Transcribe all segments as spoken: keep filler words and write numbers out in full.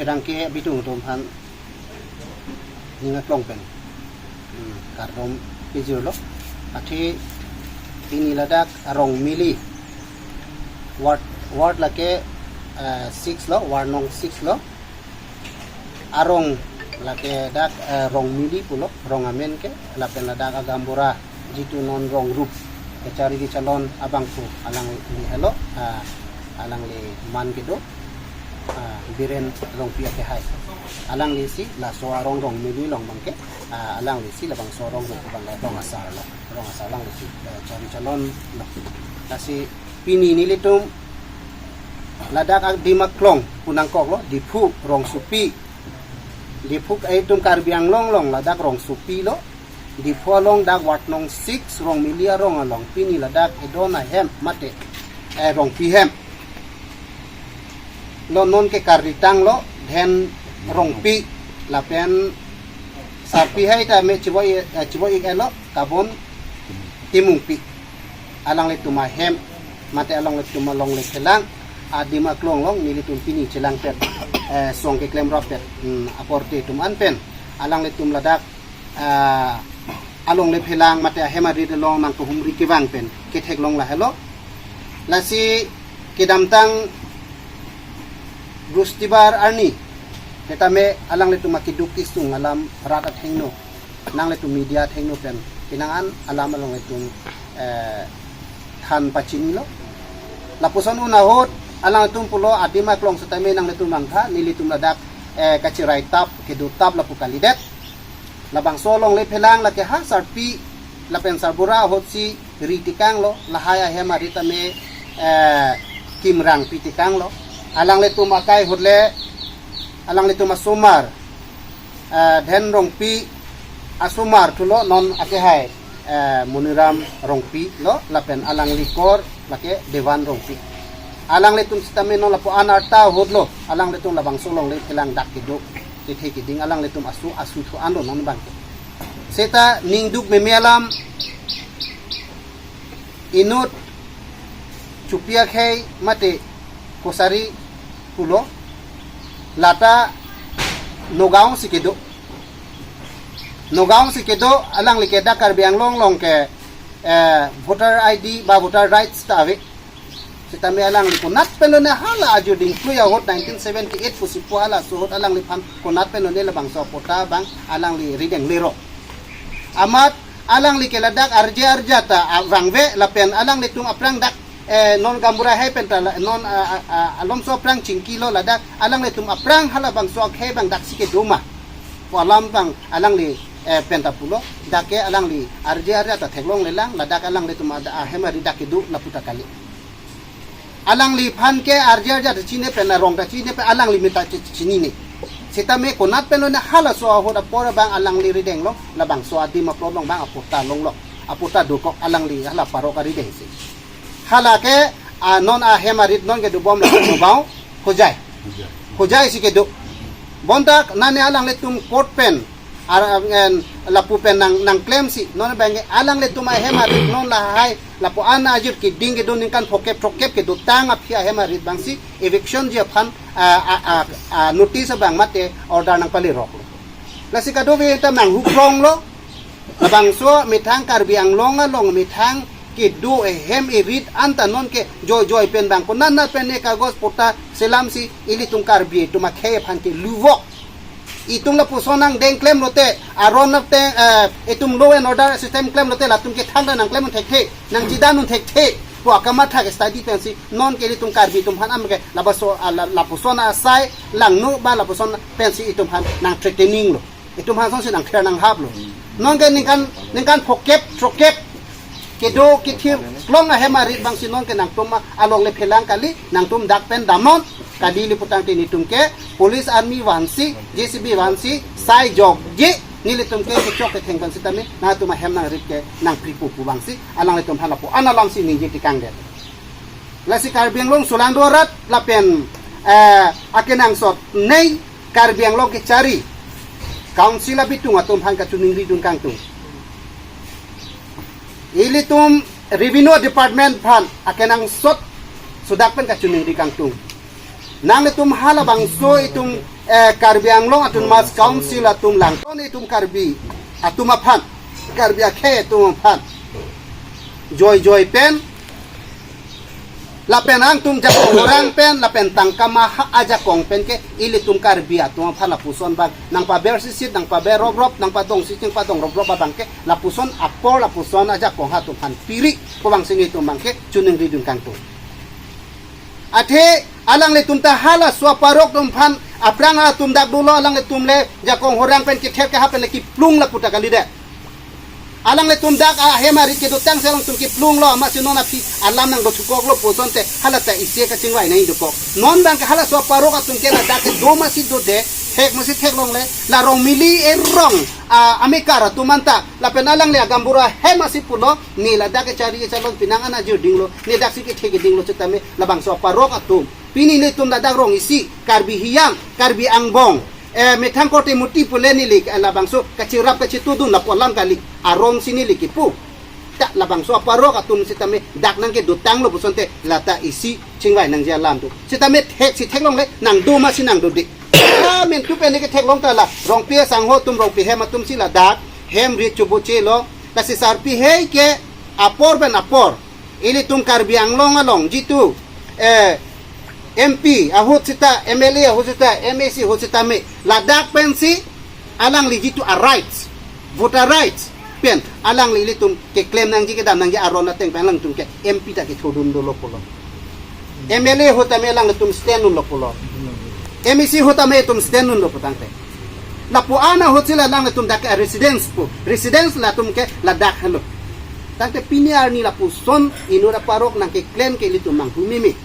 Rangke bitung atum aphan ning aklong pen, hmm, kardom pejirlo. Athe pini ladak Rongmili ward, ward lake, eh, six lo, ward nong six lo. Arong lake dak, eh, Rongmili pulo, rong amen ke, lapen ladak agaonbura jitu non rong rup kechari kechalon abangphu alangli helo, ah, alangli man kedo, ah, Biren Rongpi akehai. Alanglisi laso arong Rongmili along abangke, ah, alanglisi labangso arong rup abang rong asar lo, rong asar alanglisi, eh, chari chalonlo. Lasi pini nelitum ladak adim aklong pu nangkoklo, Diphu rongsopi. Diphu, eh, itum Karbi Anglong along ladak rongsopi lo. Diphu along dak ward nong six Rongmili arong along pini ladak edon ahem mate, eh, Rongpi hem lo non ke kardi tanglo, then Rongpi lapen sarpi hai ta me chibo, eh, chibo ik elo, Kabon Timungpi. Alanglitum ahem mate alanglitum alongle phelang adim aklong along nelitum pini chelangpet, eh, song keklem rapet, hmm, aporte atum an pen alanglitum ladak, ah, alongle phelang mate ahem arit along nangkehumri kevang pen ketheklong lahelo. Lasi kedamtang Brustibar arni setame alanglitum akeduk kesung alam rat athengno, nanglitum media athengno pen penang an alam along itum, eh, than pachinilo. Lapuson un ahut alangtum pulo adim aklong setame nanglitum vangtha, nelitum ladak, eh, kachirai tap, kedo tap lapu kalidet. Labangso alongle phelang lake ha sarpi lapen sarbura ahutsi ri tekanglo, lahai ahem arit tame, eh, kimrang pi tekanglo. Alanglitum akai ahut le, alanglitum asomar, eh, then Rongpi asomar thulo non akehai, eh, Moniram Rongpi lo, lapen alangli kor lake Devan Rongpi. Alanglitum setame non lapu-an arta ahut lo, alanglitum labangso alongle phelang dak kedo kethe keding alanglitum asu asu thu anlo non abangke. Seta ningduk meme alam inut Chopi akhei mate Kosari pulo, lata Nagaon si kedo. Nagaon si kedo, alangli ke dak Karbi Anglong along ke, eh, voter I D ba voter rights ta ave. Setame alangli konat pen lone hala ajo dingklui ahut nineteen seventy-eight pusi pu halaso ahut alangliphan konat pen lone labangso patta abang alangli rideng lero. Amat alangli ke ladak arje arja ta, ah, vangve lapen alanglitum aphrang dak, eh, non gaonbura hai pen ta la, non, ah, ah, ah, alomso aphrang chingkilo ladak alanglitum aphrang halabangso akhei abang daksi kedo ma pu alam abang alangli, eh, pen ta pulo, dak ke alangli arje arja ta theklonglelang, ladak alanglitum ada ahem arit dak kedo lapu ta kali. Alangliphan ke arje arja ta chini pen, arong ta chini pen, alangli meta chi-, chinine. Setame konat pen lone halaso ahut apor abang alangli rideng lo, labangso adim aklong along abang apatta longlo, apatta dokok alangli hala parok arideng si. Hala ke, ah, non ahem arit non kedobom lo Nagaon, Hojai. Hojai si kedo. Bonta nane alanglitum court pen, ar-, en, lapu pen nang, nangklem si, non abangke alanglitum ahem arit non lahai, lapu-an ajir keding kedo ningkan phokep throkkep kedotang aphi ahem arit abangsi eviction ji aphan, ah, ah, ah, ah, notice abang mate order nangpalerok lo. Lasi kadokave ta nanghukrong lo, labangso methang Karbi Anglong along methang kedo ehem erit anta non ke joi joi pen abang konat nat pen ne kagos patta selam si ilitum Karbi atum akhei aphan keluvok. Itum lapuson nangdeng klem lote, aron nate, eh, itum law and order system klem lote, latum ke thangta nangklem un thekthe, nangchidan un thekthe pu akamatha ke study pensi non ke ilitum Karbi atum aphan am ke labaso, ah, la-, lapuson asai langno ba lapuson pensi itum aphan nang threatening lo. Itum aphan sonsi nang clear nanghap lo. Non ke ningkan, ningkan phokep throkkep kedo kethir klong ahem arit abangsi non ke nangtum alongle phelang kali, nangtum dak pen damnon kali, lapu tangte nelitum ke police army vansi, J C B vansi, sai jokji, nelitum ke kechok ketheng vansi tame nangtum ahem nang arit ke nangpri pu pu abangsi alanglitum aphan lapu-an alamsi ningje tekangdet. Lasi Karbi Anglong solangdo arat lapen, eh, akenangsot nei Karbi Anglong kechari council abitung atum aphan kachiningri dun kangtung. Ilitum revenue department aphan akenangsot sudak pen kachiningri kangtung. Nanglitum halabangso itum, eh, Karbi Anglong Autonomous Council atum lang. Itum Karbi atum aphan, Karbi akhei atum aphan joijoi pen, lapen nangtum jakong orang pen, lapen tangka maha ajakong pen ke ilitum Karbi atum aphan lapuson abang nangpaber sisit, nangpaber roprop, nangpadong sisit, nangpadong roprop abang ke lapuson apor, lapuson ajakong atum aphan piri pu abang si nelitum abang ke choningridun kangtung. Athe alanglitum ta halaso aparok atum aphan, aphrang atum dak dolo, alanglitum le jakong orang pen kether kehap pen le kiplung lapu ta kalidet. Alanglitum dak ahem arit kedotang si alangtum kiplunglo, amatsi non aphi alam nangdothukoklo pu asonte hala ta isi kachingvai nangji dokok. Non abang ke halaso aparok atum ke ladak kedo amatsi dode, thek amatsi theklongle, la Rongmili erong, ah, amekar atum anta, lapen alangle agaonbura ahem amatsi pulo, ne ladak kechari kechalon pinang an ajir dinglo, ne daksi kethe kedinglo setame labangso aparok atum. Pini nelitum ladak rong isi, Karbi Hiyang, Karbi angbong, eh, methang korte muti pule neli, eh, labangso kachirap kachitudun lapu alam kali, aron si neli kipu. Ta labangso aparok atum setame dak nangkedotanglo pu asonte la ta isi chingvai nangji alam do. Setame thek si theklongle, nangdo amatsi nangdode. Amen tu pen ne ketheklong ta la Rongpi asangho atum, Rongpi hem atum si ladak hem rit chobochelo. Lasi sarpi hei ke apor pen apor, ilitum Karbi Anglong along jitu, eh, M P ahut seta, M L A ahut seta, M A C ahut setame ladak pensi alangli jitu a rights, voter rights pen alangli ilitum keklem nangji, kedam nangji aron ateng pen alangtum ke M P ta kethodun dolo pulo. M L A ahut tame alangtum stand dunlo pulo. M A C ahut tame itum stand dunlo pu tangte, lapu an ahut si la alangtum dak ke residence pu, residence latum ke ladak henlo. Tangte pini arni lapuson inut aparok nangkeklem ke ilitum manghumeme.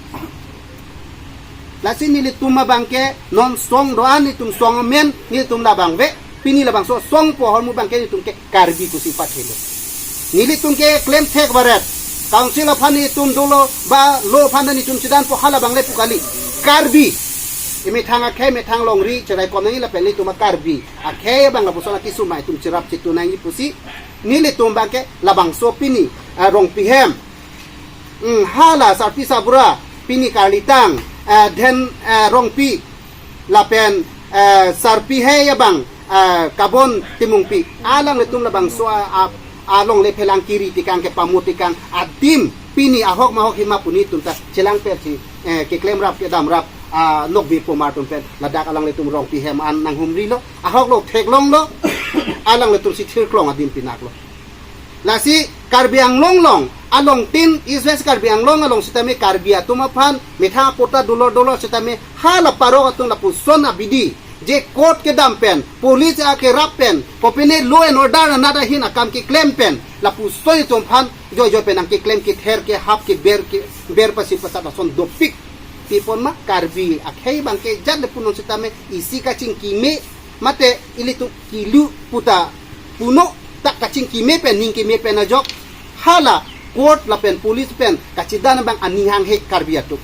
Lasi nelitum abang ke non song do-an, nelitum song amen nelitum labang ave. Pini labangso song pu ahormu abang ke nelitum ke Karbi pusi pathelo. Nelitum ke klem thek varet. Council aphan nelitum dolo ba law aphan nelitum chedanpo, halabang le pu kali. Karbi. Emethang akhei, emethang longri, cherai komnang lapen nelitum a-Karbi akhei abang lapuson akesung ma itum cherap chetun nangji pusi nelitum abang ke labangso pini, ah, Rongpi hem, hmm, hala sarpi sarbura, pini karlitang, ah, then, ah, Rongpi, lapen, eh, sarpi hei abang, eh, Kabon Timungpi, alanglitum labangso a, a, alongle phelang kiri tekang, kepamut tekang adim pini ahok mahok hima pu nelitum ta chelang persi, eh, keklem rap kedam rap, ah, nokbe pumar atum pen ladak alanglitum Rongpi hem an nanghumrilo, ahok lo theklonglo, alanglitum si thirklong adim pinaklo. Lasi Karbi Anglong along, alongtin East West Karbi Anglong along setame Karbi atum aphan methang apota dolor dolor setame hala parok atum lapuson abidi, je court kedam pen, police akerap pen, kopine law and order anat ahin akam keklem pen, lapuson itum aphan joijoi pen nangkeklem kether kehap keber keber pasi pasat ason dopik. Pi apot ma, Karbi akhei abang ke jat le punon setame isi kachingkime, mate ilitum kilu puta puno, ta kachingkime pen, ningkime pen ajok hala court lapen police pen kachedan abang aning hanghe Karbi atum.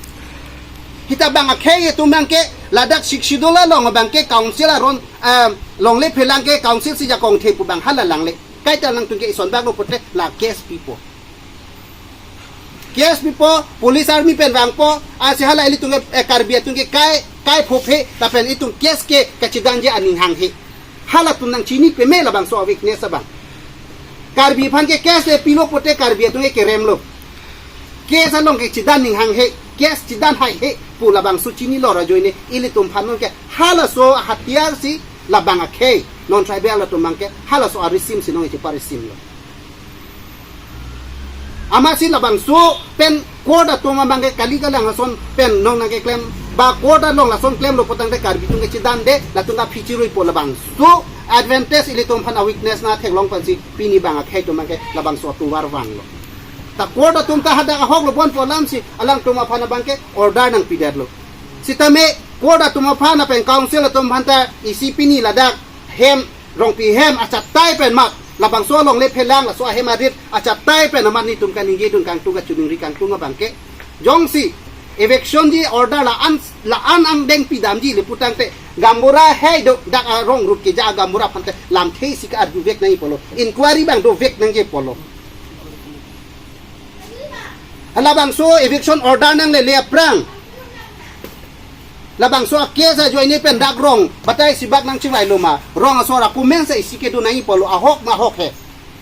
Sita abang akhei atum abang ke ladak Sixth Schedule along abang ke council aron, em, longle phelang ke council si jakong the pu abang hala langle. Kaita nangtum ke ison bak lo pote la case pipo. Case pipo, police army pen vangpo, asi hala ilitum ke, eh, Karbi atum ke kai, kai phophe, lapen itum case ke kachedanji aning hanghe. Halatum nangchini peme labangso a-weakness abang. Karbi aphan ke case le pilo pote Karbi atum ke keremlo. Case along ke chedan ning hanghe, case chedan haihe pu labangso chinilo ra ajoine ilitum aphan non ke halaso hatiyar si labang akhei non-tribal atum abang ke halaso arisim si nong iche parisimlo. Amatsi labangso pen court atum abang ke kali kalang ason pen nong nangkeklem, ba court along lason klemlo pu tangte Karbi atum ke chedande, latum ta phichiruipo, labangso advantage ilitum aphan a-weakness nangtheklong pensi pini abang akhei atum abang ke labangso atovar vanglo. Ta court atum ta hadak ahok lo bon pu alam si alangtum aphan abang ke order nangpidetlo. Sitame court atum aphan lapen council atum aphan ta isi pini ladak hem, Rongpi hem achatai pen mat, labangso alongle phelang laso ahem arit achatai pen amat nelitum kaningjidun kangtung, kachoningri kangtung abang ke, jongsi eviction ji order la-an, la-an angdeng pidamji le pu tangte, gaonbura hei do, dak arong rut keja gaonbura aphan te lamthe si ka-arjuvek nangji pulo, inquiry abang dovek nangji pulo. Halabangso eviction order nanglele aphrang Labangso a-case ajoine pen dak rong batai sibak nangchivailo ma, rong asor akomen sa isi kedo nangji pulo, ahok ma ahok he.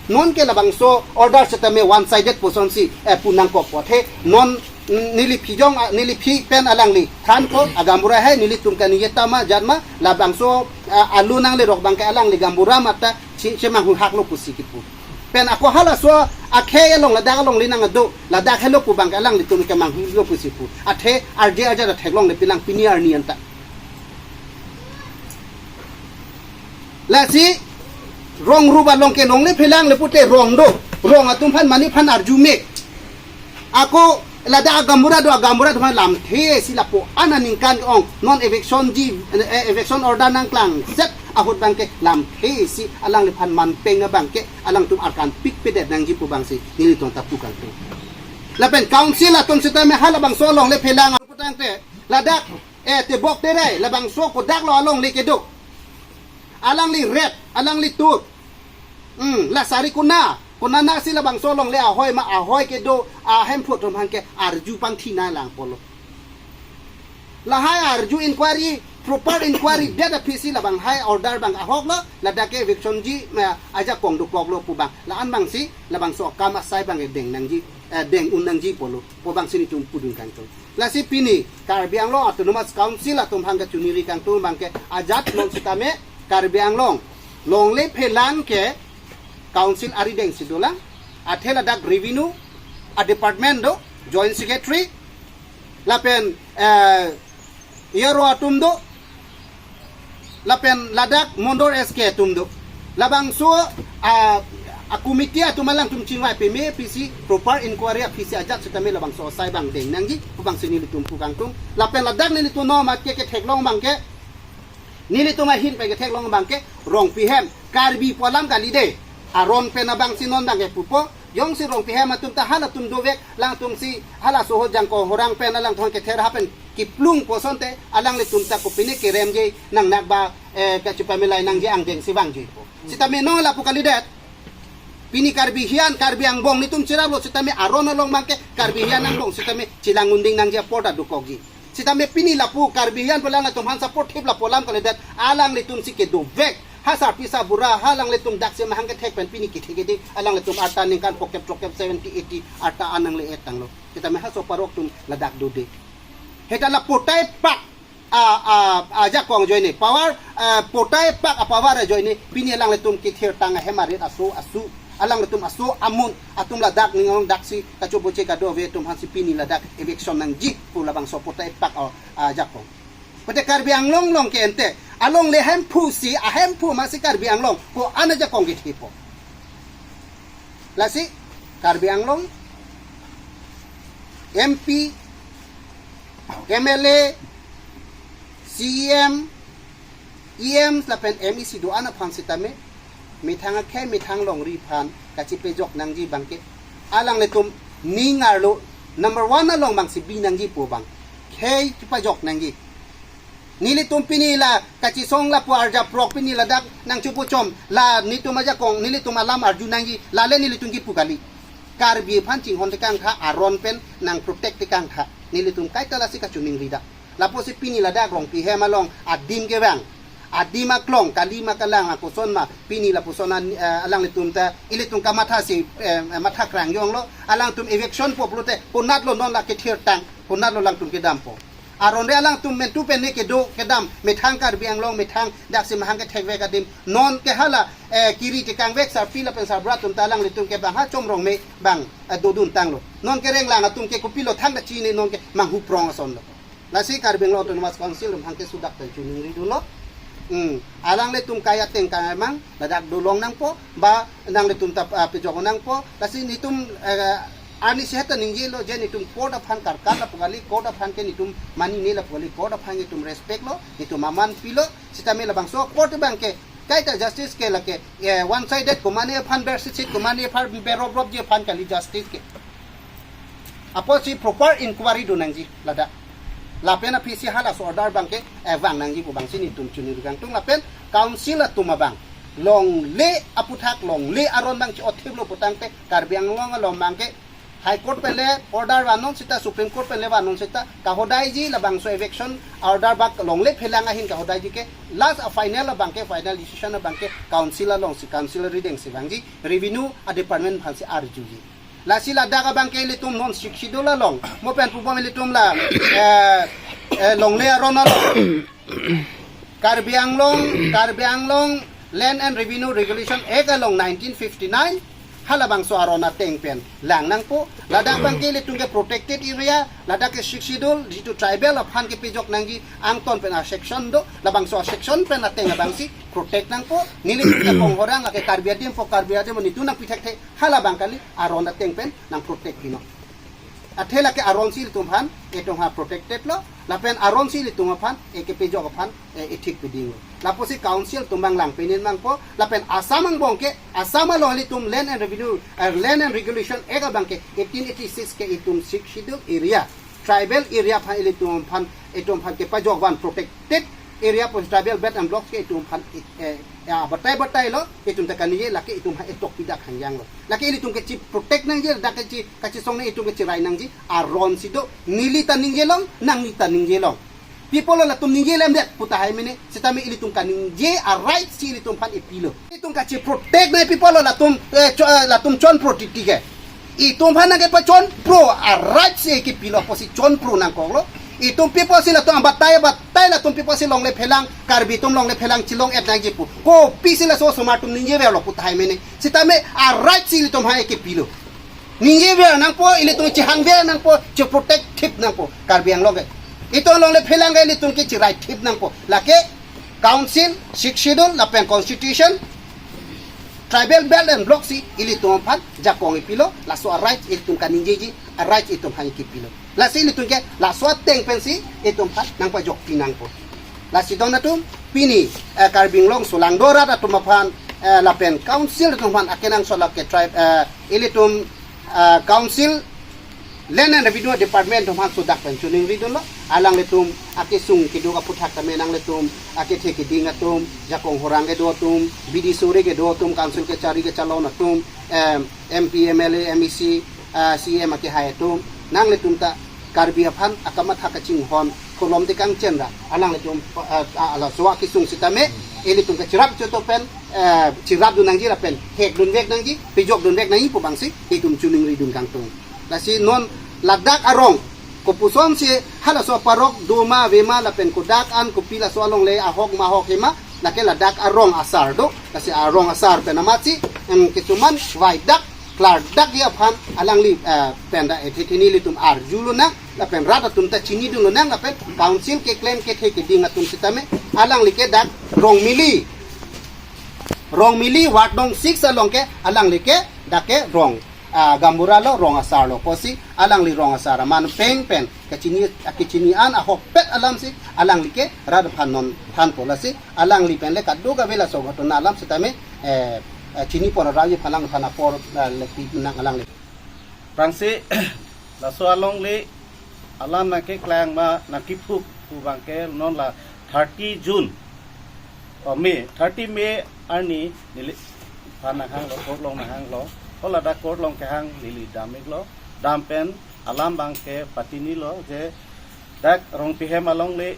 Non ke labangso order setame one sided pusonsi, eh, pu nangkok apot he. Non, mm, neli phi jong, ah, neli phi pen alangli than ko, a gaonbura he, nelitum kaningje tama jat ma, labangso, ah, alu nanglerok abangke alangli gaonbura mata chi, chemanghu haklo pusi kipu. Pen ako halaso akhei along ladak alongle nang ado, ladak helo pu abangke alanglitum kemanghulo pusi pu. Athe arje arja ta theklongle pilang pini arni anta. Lasi rong rup along ke longle phelang le pute rong do. Rong atum aphan mane aphan arju me. Ako ladak a gaonbura do, a gaonbura atum aphan lamthe si lapu-an aningkan ong. Non eviction ji, eh, eviction order nangklangset ahut abangke lamthe si alangliphan manpeng abangke alangtum arkan pikpedet nangji pu abangsi nelitum ta pu kangtung. Lapen council atum setame halabangso alongle phelang putangte ladak, eh, tebok terai labangso kodak lo alongle kedo. Alangli ret, alangli tut. Hmm, la sari kona, kona na si labangso alongle ahoi ma ahoi kedo, a Hemphu atum aphan ke arju pangthi nanglang pulo. Lahai arju inquiry, proper inquiry det aphi si labang hai order abang ahok lo, ladak ke eviction ji, ma, ajakong dokok lo pu abang. La-an abangsi labangso akam asai abang deng nangji, eh, deng un nangji pulo, pu abangsi nelitum pudun kangtung. Lasi pini Karbi Anglong Autonomous Council atum aphan kachiningri kangtung abangke ajat non setame Karbi Anglong longle phelang ke council arideng si dolang, athe ladak revenue a department do, joint secretary, lapen, eh, E R O atum do, lapen ladak Mondol S K atum do. Labangso a, a committee atum alangtum chingvai peme aphi si proper inquiry aphi si ajat setame labangso asai abang deng nangji pu abangsi nelitum pu kangtung. Lapen ladak nelitum non amat ke ketheklong abangke, nelitum ahin pen ketheklong abangke Rongpi hem, Karbi pu alam kali de. Aron pen abangsi non abangke pupo. Jongsi Rongpi hem atum ta halatum dovek, alangtum si halaso ahut Jangkong Horang pen alangtum kether ha pen kiplung pusonte alanglitum ta kopine kerem je nangnak ba, eh, kachepamilai nangji angdeng si vangji po. Sitame non lapu kalidet. Pini Karbi hiyan, Karbi angbong nelitum cheraplo sitame aron along abangke Karbi hiyan angbong sitame chelang unding nangji apor ta dokokji. Sitame pini lapu Karbi hiyan pu alanglitum aphan support thip lapu alam kalidet, alanglitum si kedovek. Ha sarpi sarbura, ha alanglitum daksi mahang kethek pen pini kethek kedi, alanglitum arta ningkan phokep throkep seventy eighty arta an nangle-et tanglo. Sitame ha so parok atum ladak dode. Heta la potai pak a, a, ajakong ajoine, power, a, potai pak a power ajoine, pini alanglitum kethir tang ahem arit aso asu, alanglitum aso amun atum ladak ning along daksi kachoboche kadove atum aphan si pini ladak eviction nangji pu labangso potai pak a, ajakong. Pute Karbi Anglong along ke ente, alongle Hemphu si, a Hemphu masi Karbi Anglong, ko-an ajakong kethe po. Lasi Karbi Anglong M P, M L A, C E M, E M lapen M E C do-an aphan sitame methang akhei methang longri aphan kachepajok nangji abangke alanglitum ning arlo number one along abangsi bi nangji pu abang khei chepajok nangji. Nelitum pini la kachesong lapu arjap rok pini ladak nangchopochom, la nelitum ajakong nelitum alam arju nangji, lale nelitum kipu kali. Karbi aphan chinghon tekang tha, aron pen nang protect tekang tha. Nelitum kaita lasi kachiningri dak. Lapusi pini ladak Rongpi hem along adim kevang, adim aklong kali ma kalang akoson ma pini lapuson an, eh, alanglitum ta ilitum kamatha si, eh, matha krang jonglo, alangtum eviction po pulote konatlo non la kethir tang, konatlo alangtum kedampo. Aron re alangtum mentu pen ne kedo kedam, methang Karbi Anglong, methang daksi mahang kethekvek adim. Non ke hala, eh, kiri tekangvek sarpi lapen sarbura atum ta alanglitum ke bang ha chomrong me bang, eh, dodun tanglo. Non ke renglang atum ke kopilo thangta chini non ke manghu prong asonlo. Lasi Karbi Anglong Autonomous Council atum aphan ke sudak pen chiningri dunlo. Hmm. Alanglitum kai ateng kai amang, ladak dolong nangpo, ba nanglitum ta, ah, pejok nangpo. Lasi nelitum, eh, arnisi heta ningjelo je nelitum court aphan karkar lapu kali, court aphan ke nelitum manine lapu kali, court aphan nelitum respect lo, nelitum aman pilo, sitame labangso court abangke kaita justice ke lake, eh, one sided komane aphan bersisit, komane aphan berobrobji aphan kali justice ke. Apotsi proper inquiry do nangji ladak. Lapen aphi si halaso order abangke, eh, vang nangji pu abangsi nelitum chiningri kangtung lapen council atum abang longle aputhak longle aron abang chi-othiplo putangte Karbi Anglong along abangke High Court pen le order vannon seta, Supreme Court pen le vannon seta, kahodaiji labangso eviction order bak longle phelang ahin kahodaiji ke last a final abangke, final decision abangke council alongsi, council rideng si vangji, revenue a department aphansi arjuji. Lasi ladak abangke ilitum non Sixth Schedule along, mo pen pubom ilitum la, eh, eh, longle aron along. Karbi Anglong, Karbi Anglong Land and Revenue Regulation Act along nineteen fifty-nine, halabangso aron ateng pen lang nangpo. Ladak abangke ilitum ke protected area, ladak ke Sixth Schedule, jitu tribal aphan kepajok nangji angton pen a section do, labangso a section pen ateng abangsi protect nangpo. Nelitum ke Konghorang, lake Karbi adim po, Karbi adim po, netum nangpi thekthe, halabang kali aron ateng pen nang protect pinon. Athe lake aronsi ilitum aphan, itum aphan protected lo, lapen aronsi ilitum aphan, e kepajok aphan, e, ethik piding lo. Lapusi council atum abang lang pinin nangpo, lapen Assam angbong ke, Assam along ilitum Land and Revenue, eh, Land and Regulation Act abangke eighteen eighty-six ke itum Sixth Schedule area, tribal area aphan ilitum aphan, itum aphan kepajok van protected area pu tribal belt and blocks ke itum aphan, eh, ya, batai batai lo, itum ta kaningje, lake itum aphan etok pidak hangjang lo. Lake ilitum kechi protect nangji, dak kechi, kachesong nang itum kechirai nangji, aronsi do, neli ta ningje long, nangli ta ningje long. Pi apotlo latum ningje lemdet pu tahai mene, sitame ilitum kaningje a right si ilitum aphan epilo. Itum kachi protect nang pi apotlo latum, eh, cho-, eh, latum chonpro titi ke. Itum aphan nangkepachonpro a right si kepilo pusi chonpro nangkoklo. Itum pi apotsi latum abatai abatai latum pi apotsi longle phelang, Karbi atum longle phelang chelong-et nangji pu. Kopisi laso osomar atum ningjeverlo pu tahai mene. Sitame a right si ilitum aphan kepilo. Ningjever nangpo, ilitum chehangver nangpo, cheprotect thip nangpo, Karbi Anglong ke. Itum longle phelang ke ilitum ke chirai thip nangpo. Lake council, Sixth Schedule, lapen constitution, tribal belt and block si ilitum aphan jakong epilo, laso a right ilitum kaningjeji a right itum aphan kepilo. Lasi ilitum ke laso ateng pensi itum aphan nangpajok pi nangpo. Lasi don atum pini, eh, Karbi Anglong solangdo arat atum aphan, eh, lapen council atum aphan akenangsot lake tribe, eh, ilitum, eh, council Land and Revenue Department atum aphan sudak pen choningri dunlo, alanglitum akesung keduk aphuthak tame nanglitum akethe keding atum, jakong horang kedo atum, bidi suri kedo atum, council kechari kechalon atum, em, M P, M L A, M E C, ah, C M akehai atum, nanglitum ta Karbi aphan akamatha kachinghon kolom tekang chenra, alanglitum, ah, ah, laso akesung sitame, ilitum kachirap choto pen, eh, chirap dun nangji lapen, hek dunvek nangji, pejok dunvek nangji pu abangsi, itum choningri dun kangtung. Lasi non ladak arong, kopuson si halaso parok doma vema lapen kodak an kopi laso alongle ahok ma ahok hema, lake ladak arong asar do, lasi arong asar pen amatsi, em, kechuman vaidak, klardak ji aphan alangli, eh, pen dak ethe theni ilitum arjulonang, lapen rat atum ta chinidunlonang, lapen council keklem kethe keding atum sitame, alangli ke dak Rongmili, Rongmili ward nong six along ke, alangli ke dak ke rong, ah, gaonbura lo, rong asar lo pusi, alangli rong asar aman peng pen, kachini, akechini an ahokpet alamsi, alangli ke rat aphan non thanpo lasi, alangli pen le kadokave laso ghotona alam sitame, eh, eh, chinipon arauji aphan lang aphan apor, eh, le pi nang alangli. Prangsi, laso alongle alam nangkeklang ma nangkephuk pu abangke non la thirty June, oh, May, thirty May arni neli aphan nanghanglo, court along nanghanglo, haladak court along kehang neli dam-iklo, dam pen alam abangke patinilo je dak Rongpihem alongle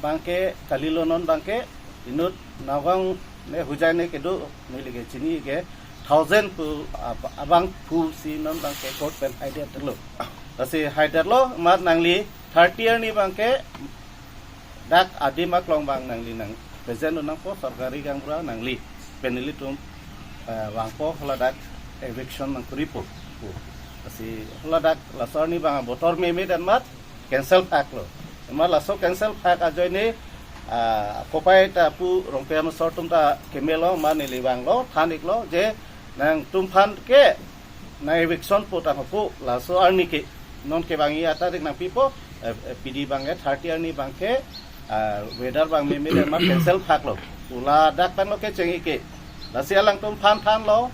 abangke kalilo non abangke inut Nagaon ne Hojai ne kedo neli ke chini ke thousand pu ab-, abang phu si non abangke court pen haidetlo. Lasi haidetlo amat nangli thirty arni abangke dak adim aklong abang nangli nang present nangpo sorkari gaonbura nangli pen nelitum, eh, vangpo haladak eviction nangkuripo pu. Lasi haladak laso arni abang botor meme dan amat cancel phaklo. Amat laso cancel phak ajoine, ah, kopai ta pu Rongpihem asor atum ta kemelo amat neli vanglo, than-iklo je nangtum aphan ke nang eviction po ta hapu laso arni ke non kevangji atarik nangpipo, eh, eh, pidi abangke thirty arni abangke, ah, weather abang meme dan amat cancel phaklo. Pu ladak pen lo kecheng-ik ke. Lasi alangtum aphan thanlo,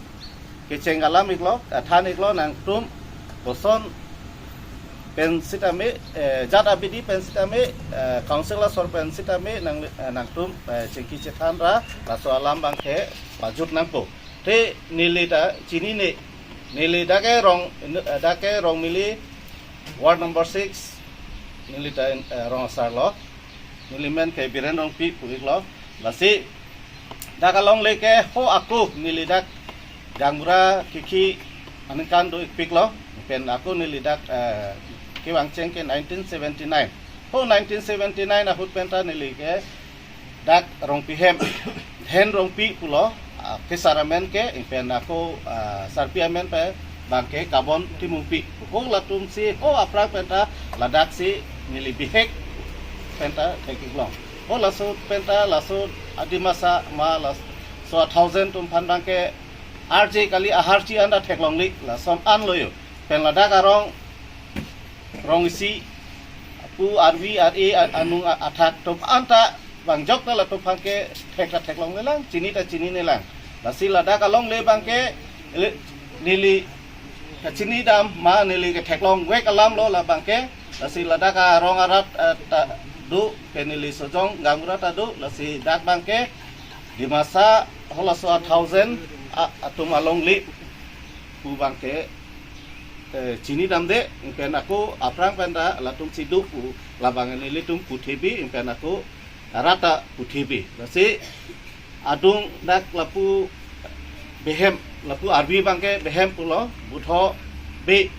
kecheng alam-iklo, eh, than-iklo nangtum koson pen sitame, eh, jat abidi pen sitame, eh, council asor pen sitame nang, eh, nangtum, eh, chingki chethan ra, laso alam abangke pajut nangpo. Te neli ta chinine, Neli dak ke Rong, dak ke Rongmili, ward number six, neli ta, eh, rong asar lo. Neli men ke Biren Rongpi pu-iklo. Lasi dak alongle ke ho ako neli dak gaonbura kiki aningkan do-ikpiklo. Pen ako neli dak, eh, kevangcheng ke nineteen seventy-nine. Ho nineteen seventy-nine ahut penta neli ke dak Rongpi hem, Hen Rongpi pulo, ah, kesar amen ke, pen ako, ah, sarpi amen pen abang ke Kabon Timungpi. Ho latum si, ho aphrang penta ladak si neli bihek penta theklong. Ho laso penta laso a Dimasa ma laso a thousand atum aphan abang ke arje kali, aharchi anta theklongle, lason an lo yo. Pen ladak arong, rong isi, pu arvi ar-e a-, anung a-, athak atum anta bang jok ta latum aphan ke thek ta theklongle lang, chini ta chinine lang. Lasi ladak alongle abang ke, ele-, neli kachinidam ma neli ketheklongvek alam lo labang ke. Lasi ladak arong arat, eh, ta do, ke neli sojong gaonbura ta do, lasi dak abang ke Dimasa halaso a thousand a-, atum alongle pu abang ke, eh, chinidamde, pen ako aphrang penta latum si do pu labang nelitum puthepi, pen ako rat ta puthepi. Lasi adung dak lapu behem, lapu arvi abang ke behem pulo, butho be,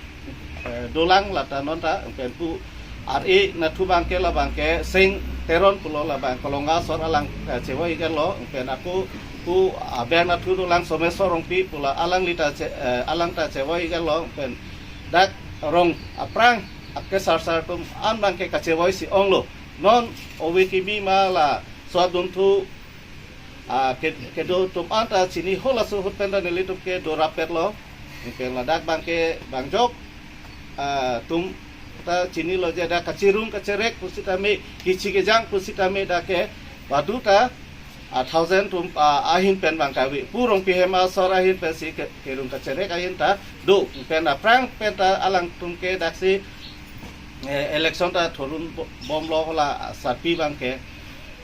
eh, dolang lata non ta, pen pu ar-e nathu abang ke labang ke Sing Teron pulo, labang Kolonga asor alang, eh, chevoi iklo, pen ako pu aber nathu dolang Someswar Rongpi pulo, alangli ta che-, eh, alang ta chevoi iklo, pen dak rong aphrang akesar sar atum an abang ke kachevoi si onglo. Non ove kimi ma laso adunthu, ah, ke-, kedo atum anta chini, halaso ahut penta nelitum ke do rapetlo. Pen ladak abang ke bang jok, ah, atum ta chinilo je dak kachirung kacherek pusitame, kichi kejang pusitame dak ke badu ta a thousand atum, ah, ahin pen abang kave. Pu Rongpi hem asor ahin pen si ke-, kerung kacherek ahin ta do. Pen aphrang penta alangtum ke dak si, eh, election ta thurun bo-, bomlo, hala, ah, sarpi abang ke.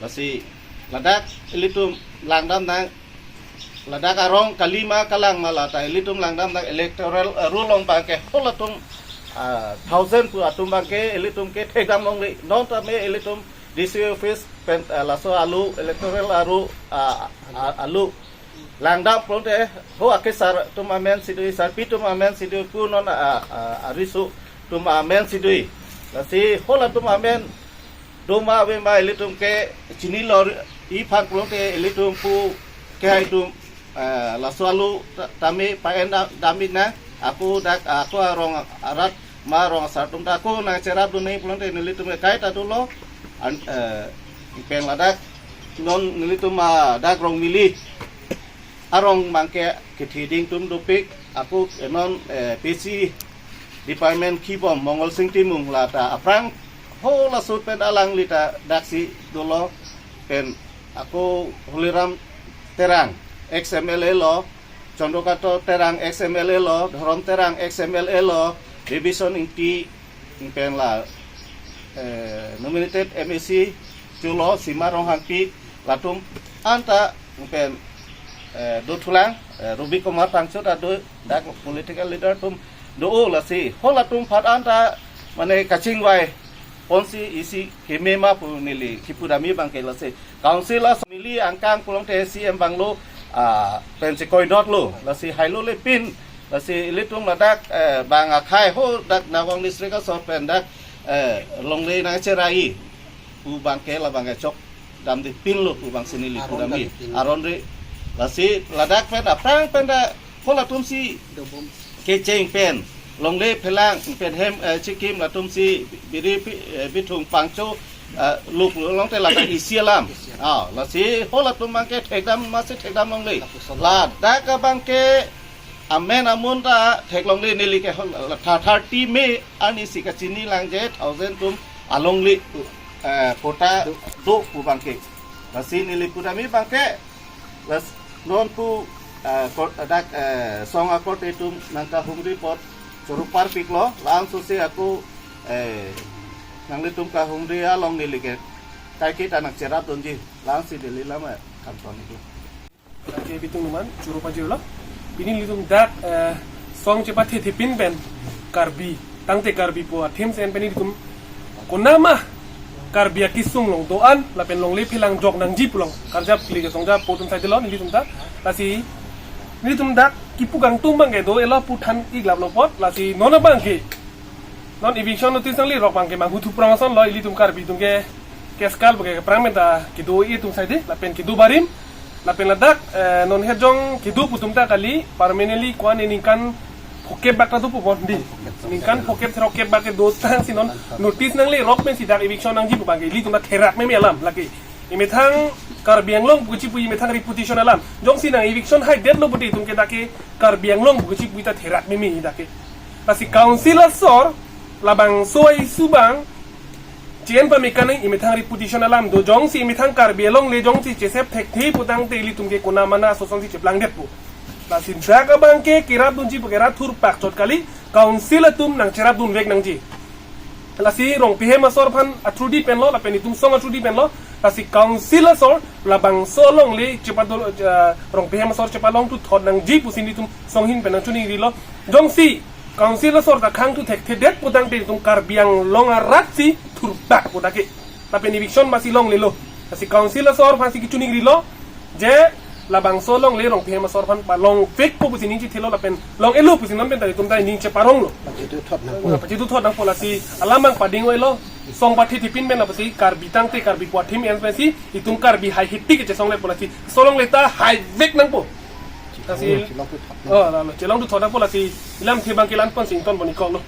Lasi ladak ilitum langdam nang, ladak arong kali ma kalang ma lata ilitum langdam nang electoral, eh, roll along abang ke halatum, ah, thousand pu atum abang ke ilitum ke thekdam longle. Non tame ilitum D C office pen, eh, laso alo electoral aro, ah, ah, alo langdam pulote ho akesar atum amen si do-i, sarpi atum amen si do-i, pu non, ah, ah, ariso atum amen si do-i. Lasi halatum amen do ma ave ma ilitum ke chinilo, iphan pulote ilitum pu kehai atum, eh, laso alo ta-, tame pa-en da-, dam-ik nang, ako dak, ako arong arat ma rong asar atum ta ako nangcherapdun nang pulote nelitum ke kaita dolo, an, eh, pen ladak non nelitum, ah, dak Rongmili arong abang ke ketheding atum dopik, ako non, eh, P C department kibom Mongol Sing Timung lata aphrang halaso ahut pen alangli ta dak si dolo, pen ako Holiram Terang, ex M L A lo, Chandrakanta Terang, ex M L A lo, Dhorom Terang, ex M L A lo, Bibison Ingti, pen la, eh, nominated M A C chulo, Sima Ronghangpi, latum anta pen, eh, do thulang, eh, Ruby Kumar Phangcho ta do, dak political leader atum do-o. Lasi halatum aphan anta mane kachingvai ponsi isi keme ma pu neli kipudam-i abang ke. Lasi council a Rongmili angkang pulote C M banglo, ah, pen chekoidotlo. Lasi hailo le pin, lasi ilitum ladak, eh, bang akhei ho dak Nagaon district asor pen dak, eh, longle nangchera-i pu abang ke labang ke chokdamde pinlo pu abang si neli pudam-i. Aron dam pin. Aron re. Lasi ladak pen aphrang penta halatum si dobom kecheng pen longle phelang pen hem, eh, chikim latum si biri pi-, eh, bithung pangcho, eh, luk longte ladak isi alam. Isi alam. Ah, lasi halatum abang ke thekdam ma si thekdam longle. Lapuson. Ladak abang ke amen amun ta theklongle, neli ke hol-, la tha-, thirty May arni si kachini lang je thousand atum alongle, eh, quota do pu abang ke. Lasi neli pudam-i abang ke, las non pu, eh, kor-, dak, eh, song akorte atum nangkahumri apot choro parpiklo, la-an sose ako, eh, nanglitum kahumri along neli ke kaiketa nangcherapdunji, la-an si neli lama kanton itu. Ke Bitung Numan, Choro Pajirlo. Pini nelitum dak, eh, Song chepathe thepin pen Karbi, tangte Karbi pu athim sen pen ilitum konama Karbi akisung along do-an lapen longle phelang jok nangji pu along karjap kili ke songja po atum sai dolo nelitum ta. Lasi nelitum dak kipu kangtung abang ke do-elo pu than-ik lap lo apot, lasi non abang ke non eviction notice nanglerok abang ke manghuthu prong ason lo, ilitum Karbi atum ke keskal bage keprang menta kedo-i atum sai de, lapen kedo barim, lapen ladak, eh, non hejong kedo pu atum ta kali, permanently ko-an ningkan phokep bak ta do pu bon di. Ningkan phokep throkep bak kedo tangsi non notice nanglerok pensi dak eviction nangji pu abang ke ilitum ta therak meme alam lake. Imethang Karbi Anglong pu kechipu imethang reputation alam. Jongsi nang eviction haidetlo pute itum ke dak ke Karbi Anglong pu kechipu ta therak meme dak ke. Lasi council asor labangso a-issue abang che-en pame kanai, imethang reputation alam do, jongsi imethang Karbi alongle jongsi chesep thekthe pu tangte ilitum ke konamana asosonsi cheplangdetpo. Lasi dak abang ke kerapdunji pu ke rat thurpak chot kali, council atum nangcherapdunvek nangji. Lasi Rongpihem asor aphan a-through di penlo, lapen itum song a-through di penlo, lasi council asor labangso alongle chepadol, eh, Rongpihem asor chepalongthu thot nangji pusi nelitum song ahin pen nangchiningrilo. Jongsi council asor ta khangthu thekthedet pu tangte itum Karbi Anglong arat si thurpak pu dak ke. Lapen eviction masi longlelo. Lasi council asor aphansi kechiningrilo je labangso alongle Rongpihem asor aphan palongvekpo pusi ning chithelo lapen long-elo pusi non pen ta itum ta ning cheparonglo. Pachethut thot nangpo. Pachethut thot nangpo, lasi alam abang pading oilo. Song pathe thepin pen lasi Karbi tangte Karbi pu athim en pensi itum Karbi hai hiti kechesong le po, lasi solongle ta haivek nangpo. Lasi chelongthu thot nang. Oh, lalo, chelongthu thot nangpo, lasi ilamthe abang ke la-an pensi ingtonpon-ik koklo.